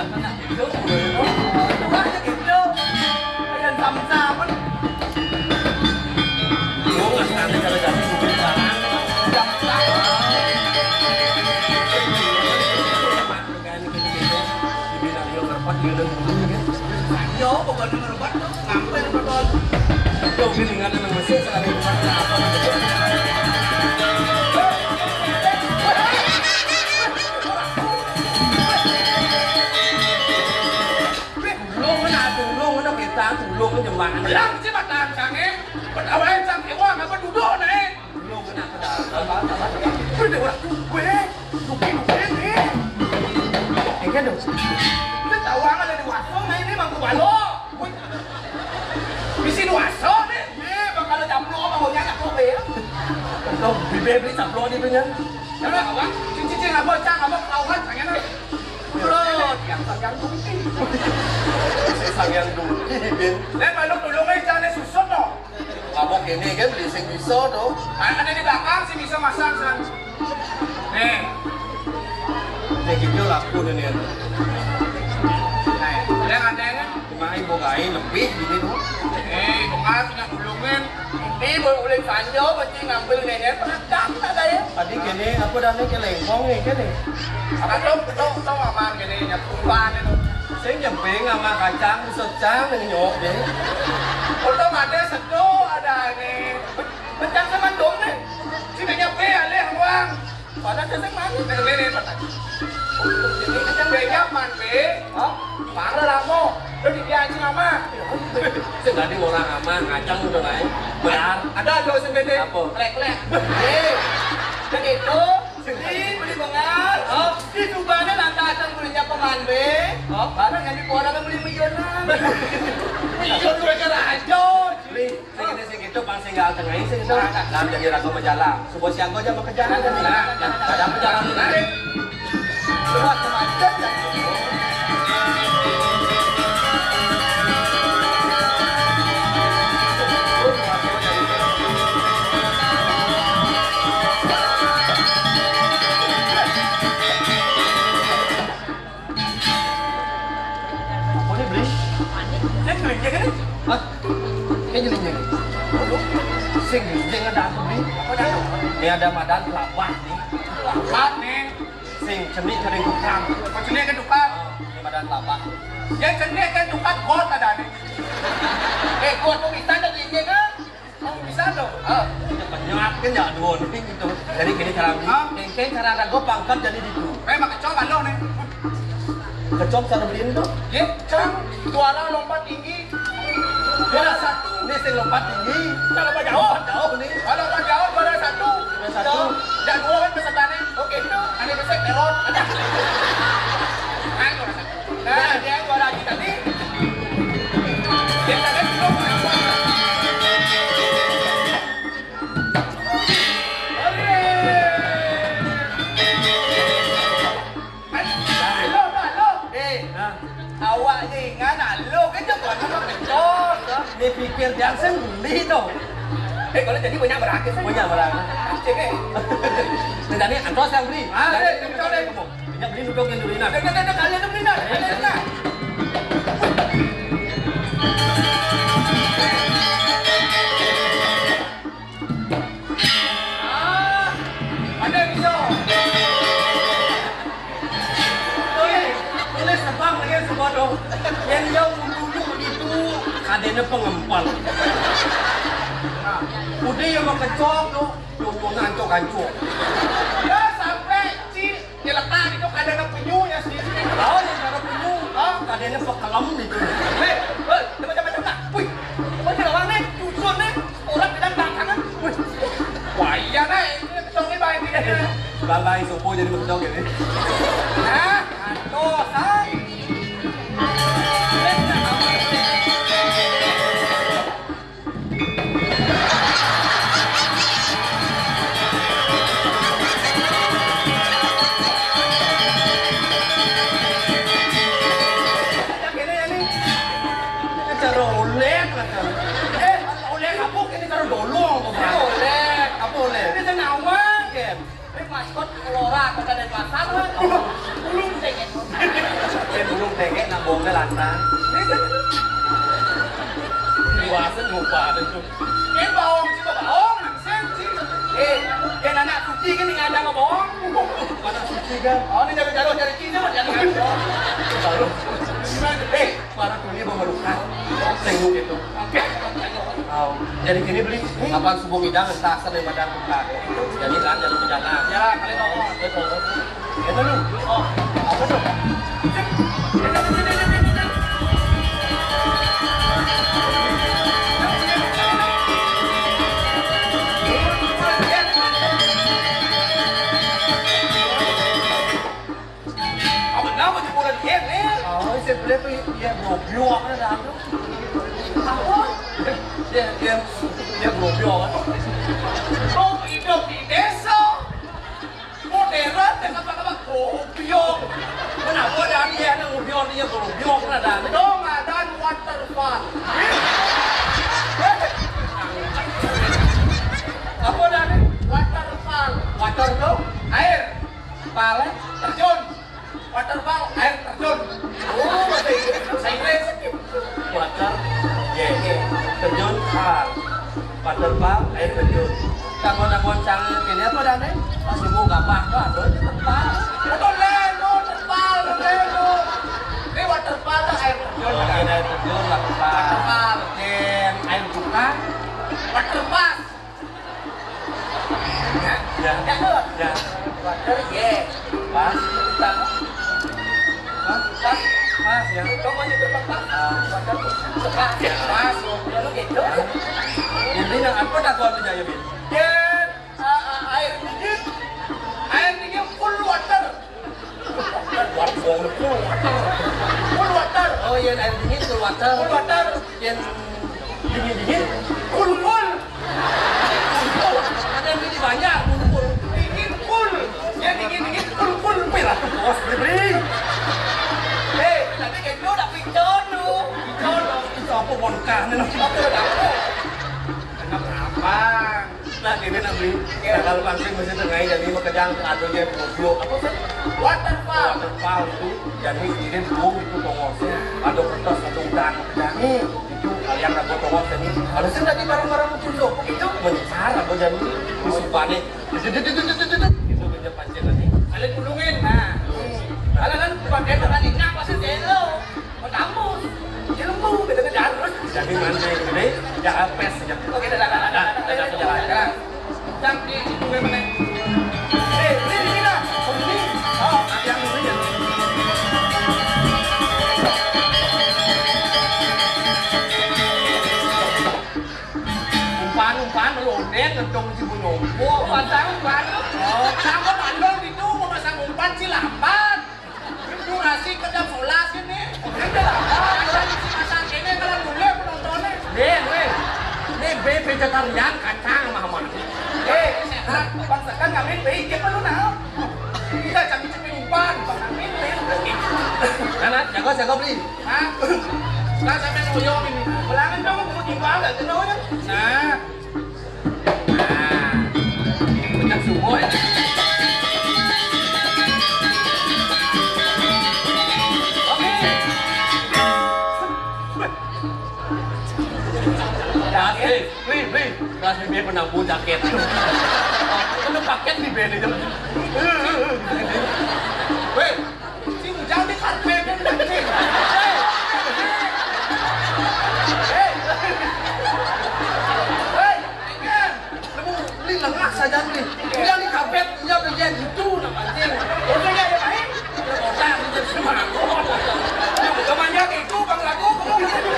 Tulung kena, tulung kena, kita tulung kena jemaah. Belang si batang sange, berkawan sang kewa, ngapa duduk naik? Tulung kena, kena. Udah, udah, gue, duki, duki, nih. Enggak dong. Udah tahu, ada di warung, nah, ini mangkuk balok. Bisi dua so nih. Ye, bakal caplok apa, maunya caplok, ya? Kau bibir beli caplok di dunia. Kalau apa? Cincin apa, cang, apa, ketahuan, pengen apa? Bro, yang, yang tungki. Sang yang tungki, Bin. Lek, malu tulung, eh, jangan susut, no. Ngabok ini kan beli sing bisa, no. Ada di belakang, sing bisa masang, sang. Nih. Nih, gitu laku nih, nih. Nah, ada, ada, kan? Cuma ibu gai lebih gini, no. Eh, bukan, punya tulungin. Ini boleh, boleh sanjo, mesti ngambil nenek, pernah tak, tak ada ya? Tadi gini, apa dah nih, kelengkong nih, gini. Apa tuh, tuh, tuh, aman gini, ya, tumpah nih, tuh. Saya nyemping sama kacang, secang, nih, nyok, deh. Untung ada seduh, ada ini. Becak sama dong, nih. Sini nyemping, alih, uang. Mana sing mandi? Nih, nih, nih, Pak. Ini kenceng benya, man, be. Hah? Mana ramo? Lu di dia anjing ama. Sing tadi orang ama, ngacang udah lain. Benar. Ada, ada sing beda. Apa? Klek-klek. Eh, begitu. Beli, beli bengal. Hah? Di Subane lantasan belinya peman, be. Hah? Barang yang di Kuara kan beli milionan. Iya, gue kira aja. Beli. Sing ini, sing itu, pang sing gal tengah ini, sing itu. Nah, jadi rago majalah. Subuh siaga aja mau kerja aja nih. Nah, ada apa jalan ini? Buat kemacet ya. Apa nih, Bli? Ini gelinjing ini? Hah? Ini gelinjing. Sing gelinjing ada apa, Bli? Apa dah? Ini ada madan kelapa nih. Kelapa nih. Sing cenik ada yang tukang. Oh, cenik ada tukang. Ini madan kelapa. Ya, cenik ada tukang, got ada nih. Eh, got tuh bisa ada gelinjing, ah? Oh, bisa dong. Ah, penyakit ya, aduh, ini gitu. Jadi gini cara beli. Ah. Kengkeng cara rago pangkat jadi ditu. Eh, pakai cong aloh nih. Kecong cara beli itu. Ye, cang, suara lompat tinggi. Juara satu. Ini sing lompat tinggi. Kalau lompat jauh. Jauh nih. Kalau lompat jauh, juara satu. Juara satu. Jauh. Dan dua kan pesertanya. Oke, itu. Aneh besar, teror. Ada. Nah, juara satu. Nah, dia juara kita nih. Dia tadi belum. Halo, halo. Eh, awak je ingat, halo, kan je buat apa kecot, ah? Dia pikir dia sendiri tu. Eh, kalau jadi banyak berakhir, kan? Banyak berakhir. Cek, eh. Ni tadi antos yang beli. Ah, eh, kecot, eh. Banyak beli duduk yang dulu, nah. Dah, dah, dah, dah, kalian tu beli, nah. Kalian tu, nah. Ah, ada bisa. Oi, tulis sebang lagi sebab tu. Yang dia ulu-ulu begitu, adanya pengempal. Nah, udah yang mau kecok tu, cuma ngancok-ngancok. Dah sampai, Cik. Dia letak di tu kadang nak penyu ya sih. Oh, dia kadang penyu. Ah, kadang dia pekelam di tu. Hei, hei, dia macam-macam nak. Wih, macam orang ni, dusun ni, orang kadang tantangan. Wih, wah iya dah, ini kencang ni baik dia. Bang-bang subuh jadi kencang ni. Hah? Antos, ha? Cara oleh lah. Eh, oleh apa kini cara dolong apa? Oleh, apa oleh? Ini tenawar kan. Ini maskot Lora kagak ada pasar lah. Belum deh. Eh, belum tengek nak bongkar lantai. Puasa lupa ada tu. Eh, bawang sih, bawang. Sih, sih. Eh, dia anak suci kan, nggak ada bawang. Mana suci kan? Oh, ini jaga-jaga cari Cina, jangan. Baru. Eh, para dunia memerlukan. Tengok itu. Oke. Jadi gini, beli. Kapan subuh ngidang, entah asal daripada aku. Jadi kan, jadi berjalan. Ya, kalian ngomong. Betul. Itu lu. Oh, apa tuh? Apa nama di bulan ini? Oh, saya boleh tuh, ya, goblok, ada apa? Apa? Ya, ya, ya, goblok. Kok hidup di desa? Modern, dan apa-apa, goblok. Kenapa ada dia yang goblok, dia goblok, ada? Dong, ada waterfall. Apa dah ni? Waterfall. Water tu? Air. Fall, eh? Terjun. Waterfall, air terjun. Oh, bahasa Inggris. Bahasa Inggris. Water, yeah, yeah. Terjun, fall. Waterfall, air terjun. Kamu nak goncang ini apa dah ni? Masih mau gabah tu, apa je terfall? Betul lah, no, terfall, betul, no. Ini waterfall tu air terjun. Oh, ini air terjun, waterfall. Waterfall. Then, air buka. Waterfall. Ya, ya, ya. Pas. Pas. Pas. Pas, ya. Kamu aja tetap pas. Ah. Pas. Pas. Lalu gitu. Intinya apa tak kuat aja, Bin? Dan, ah, ah, air dingin. Air dingin cool water. Cool water. Cool water. Oh iya, air dingin cool water. Cool water. Yang dingin-dingin, cool, cool. Ada yang lebih banyak, cool, cool. Dingin, cool. Yang dingin-dingin, cool, cool. Wih, lah, bos, beli, beli. Eh, tapi kan lu udah picon lu. Picon lu. Itu apa, boneka nih, lu? Apa udah dapet? Kenapa? Nah, ini nak beli. Nah, kalau pangsit mesti tengah jadi makejang, ada dia, video. Apa sih? Waterfall. Waterfall itu, jadi ini dulu itu tongosnya. Ada kertas, ada udang, makejang. Hmm. Itu kalian nak buat tongos ini. Harusnya tadi barang-barang muncul tuh. Itu mencar, ada jadi. Di supané. Itu kerja pancing nanti. Kalian pulungin, nah. Kalian kan pakai tadi, nah, pasti dia lo. Mau tambus. Dia lembu, beda-beda. Jadi nanti ini, ya, apes aja. Oke, dah, dah, dah, dah, dah, dah, dah, dah, dah. Cang, di, di, di, di. Eh, ini, ini, dah. Oh, ini. Oh, yang ini, ya. Umpan, umpan, melondet, ngedong si Bunyombo. Umpan, umpan. Oh, sama bandel gitu, mau pasang umpan sih lambat. Durasi ke jam sebelas ini. Ada apa? Ada isi masak ini, kalau dulu penontonnya. Nih, weh. Nih, be vegetarian, kacang sama, sama. Eh, sehat. Bangsakan kami, be, dia perlu nah. Kita cari cepi umpan, bang kami, be. Nah, nah, jago, jago, beli. Hah? Nah, sampai ngoyong ini. Ulangan dong, mau timbang, nggak kenal ya? Nah. Nah, pecah semua ya. Oke. Jaket, beli, beli. Kasih dia penampu jaket. Kena paket nih, beli. Weh, si Ujang di karpet kan, anjing. Hei. Hei. Hei. Nemu beli lengah saja beli. Dia di karpet, dia beli dia gitu, nak anjing. Itu dia ada main. Dia bosan, dia semangkuk. Dia bukan manja gitu, Bang Lagu, kamu gitu.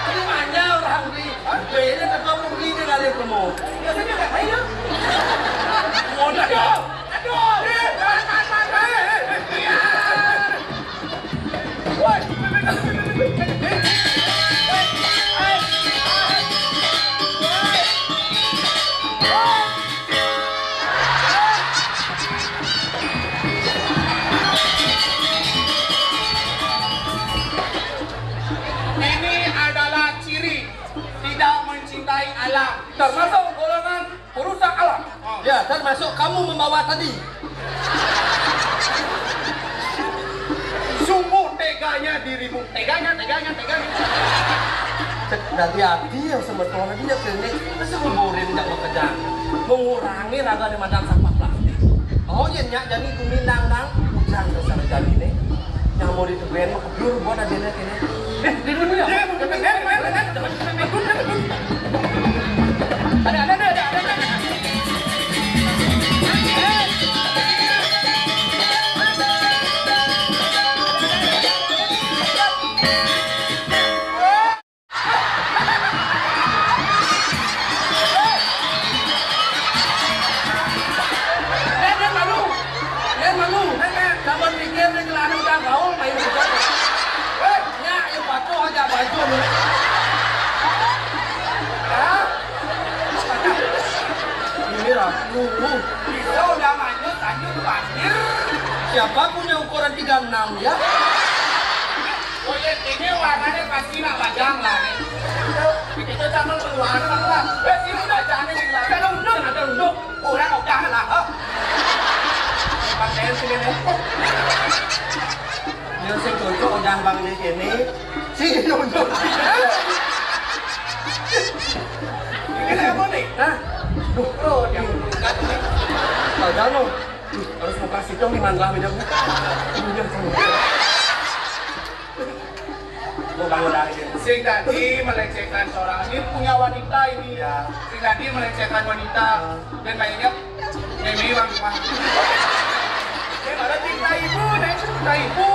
Ini manja orang beli. Hah? Beli ini kata mau beli ini kali kamu. Biasanya nggak main, ya? Bodoh. Aduh. Aduh. Eh, tahan, tahan, tahan, tahan. Iya. Ini adalah ciri tidak mencintai alam. Termasuk golongan perusak alam. Oh. Ya, termasuk kamu membawa tadi. Sungguh teganya dirimu. Teganya, teganya, teganya. Cek dari hati yang sebetulnya dia kene, mesti nguburin tidak bekerja. Mengurangi raga di madang sampah plastik. Oh, iya, nyak, jadi kumilang nang, jangan besar jadi nih. Yang mau diteguhin mah kebur buat adanya kene. Eh, di dulu ya. Ada, ada, ada, ada, ada. Eh, dia malu. Dia malu. Zaman pikir dia celana udah gaul, main gitu. Eh, ya, ya patuh aja baju. Hah? Ini rapuh. Bisa udah manyut, lanjut banjir. Siapa punya ukuran tiga enam ya? Oh iya, ini warnanya pasti nak bajang lah nih. Begitu sama keluar lah. Eh, sini bajangnya di belakang. Ada unduk, ada unduk. Orang ogah lah, ha? Pakai sini nih. Ini sing cocok ogah bang di sini. Sini unduk. Ini apa nih? Hah? Duh, bro, yang dekat nih. Pak Jano, duh, harus mau kasih dong di mana lah, beda bukan. Udah, sama. Mau bangun dari sini. Sing tadi melecehkan seorang, ini punya wanita ini. Ya. Sing tadi melecehkan wanita. Dan kayaknya Ini orang rumah. Ini ada cinta ibu, Neng, cinta ibu.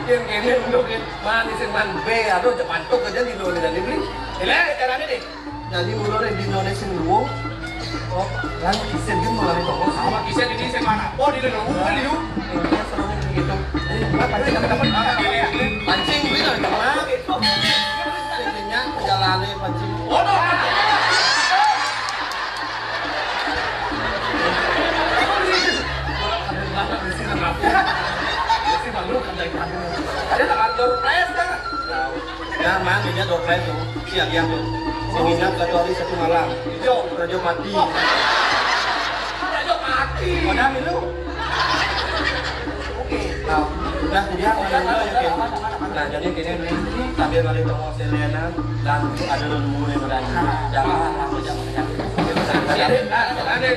Yang kene untuk, mana sih, man, be, aduh, cepat tuh kerja di luar negeri. Ini caranya deh. Jadi, mulai di Indonesia dulu. Oh, kan, bisa dia mulai toko sama. Bisa di sini mana? Oh, di luar negeri, lu. Iya, seru gitu. Jadi, apa, teman-teman? Pancing, gitu, cuma. Intinya, perjalanan pancing. Waduh. Ada malu, ada yang malu. Ada tak ada surprise, kan? Nah, man, dia surprise tuh. Siap, dia tuh. Menginap satu hari, satu malam. Yo, Raja Pati. Raja Pati. Mana milu? Oke. Nah, udah, dia mana milu, ya, oke. Nah, jadi gini, sambil balik toko Selena dan ada dulu yang berani. Jangan, jangan, jangan. Ada, ada.